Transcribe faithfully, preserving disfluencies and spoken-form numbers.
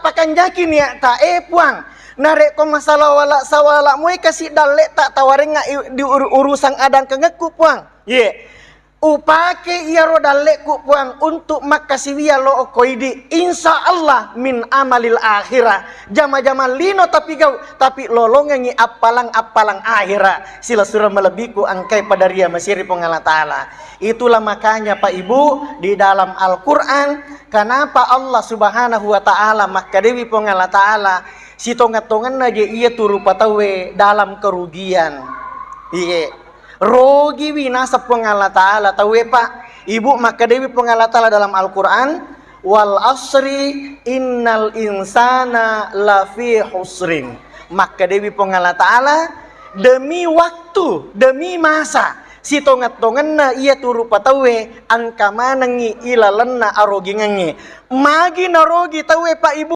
Akan jaki niatta, eh Puang, narekko masalah wala sawala moe kasi dalle ta tawarengnga i- di uru- urusan adangkengekku Puang. Ye. Upake iyaro dallekku Puang untuk makkasiwia lo okko idi. Insya Allah min amalil akhirah. Jama-jama lino tapi gau, tapi lolongengi appalang-appalang akhirah. Silessureng malebbiku engkai padaria masiri Puang Allah Ta'ala. Itulah makanya Pak Ibu di dalam Al-Quran, kenapa Allah Subhanahu wa Ta'ala makkadewi Puang Allah Ta'ala, sitongeng-tongenna je iya tu rupa tauwe dalam kerugian. Iye. Rogiwi naseng Puang Allah Ta'ala tauwe, Pak. Ibu, makkadewi Puang Allah Ta'ala dalam Al-Quran, "Wal asri innal insana lafi husrin." Makkadewi Puang Allah Ta'ala, demi waktu, demi masa, sitongeng-tongenna iya tu rupa tauwe engka manengngi ilalenna arogingengnge. Magi narogi tauwe, Pak, Ibu?